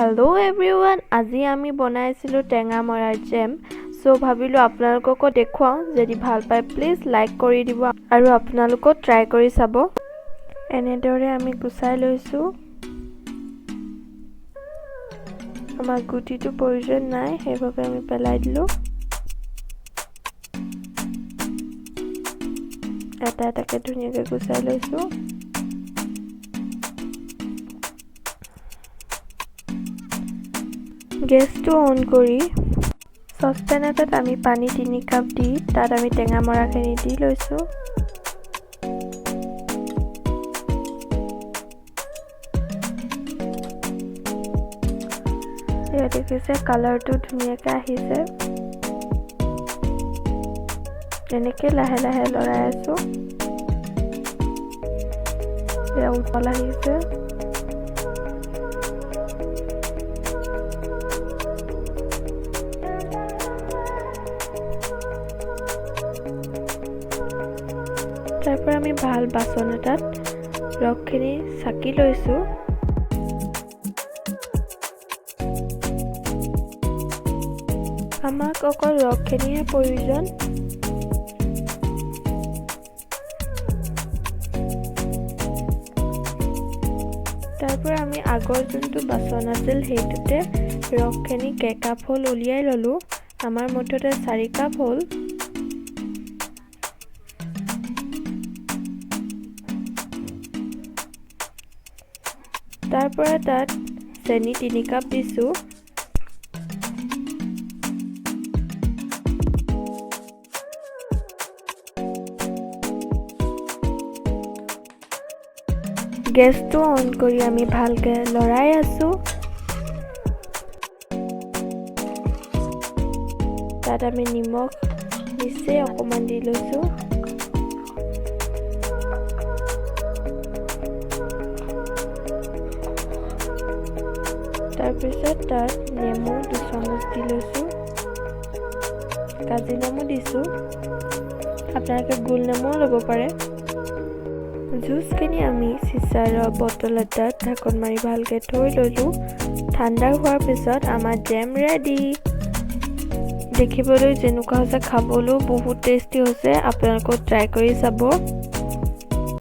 Hello' everyone, আজি আমি বনাইছিলোঁ টেঙামৰাৰ জেম। চ' ভাবিলোঁ আপোনালোককো দেখুৱাওঁ। যদি ভাল পায় প্লিজ লাইক কৰি দিব আৰু আপোনালোকেও ট্ৰাই কৰি চাব। এনেদৰে আমি গুচাই লৈছোঁ। আমাৰ গুটিটো প্ৰয়োজন নাই, সেইবাবে আমি পেলাই দিলোঁ। এটা এটাকৈ ধুনীয়াকৈ গুচাই লৈছোঁ। গেছটো অন কৰি চচপেন এটাত আমি পানী 3 কাপ দি তাত আমি টেঙামৰাখিনি দি লৈছোঁ। এয়া দেখিছে কালাৰটো ধুনীয়াকৈ আহিছে। এনেকৈ লাহে লাহে লৰাই আছোঁ। এয়া উতল আহিছে। তাৰপৰা আমি ভাল বাচন এটাত ৰসখিনি চাকি লৈছোঁ। আমাক অকল ৰসখিনিহে প্ৰয়োজন। তাৰপৰা আমি আগৰ যোনটো বাচন আছিল সেইটোতে ৰসখিনি কেইকাপ হ'ল উলিয়াই ল'লোঁ। আমাৰ মুঠতে 4 কাপ হ'ল। তাৰপৰা তাত চেনি 3 কাপ দিছোঁ। গেছটো অন কৰি আমি ভালকৈ লৰাই আছোঁ। তাত আমি নিমখ নিচেই অকণমান দি লৈছোঁ। তাৰপিছত তাত নেমু 2 চামুচ দি লৈছোঁ। কাজি নেমু দিছোঁ, আপোনালোকে গোল নেমুও ল'ব পাৰে। জুচখিনি আমি চিচাৰৰ বটল এটাত ঢাকন মাৰি ভালকৈ থৈ ল'লোঁ। ঠাণ্ডা হোৱাৰ পিছত আমাৰ জেম ৰেডি। দেখিবলৈ যেনেকুৱা হৈছে খাবলৈও বহুত টেষ্টি হৈছে। আপোনালোকেও ট্ৰাই কৰি চাব।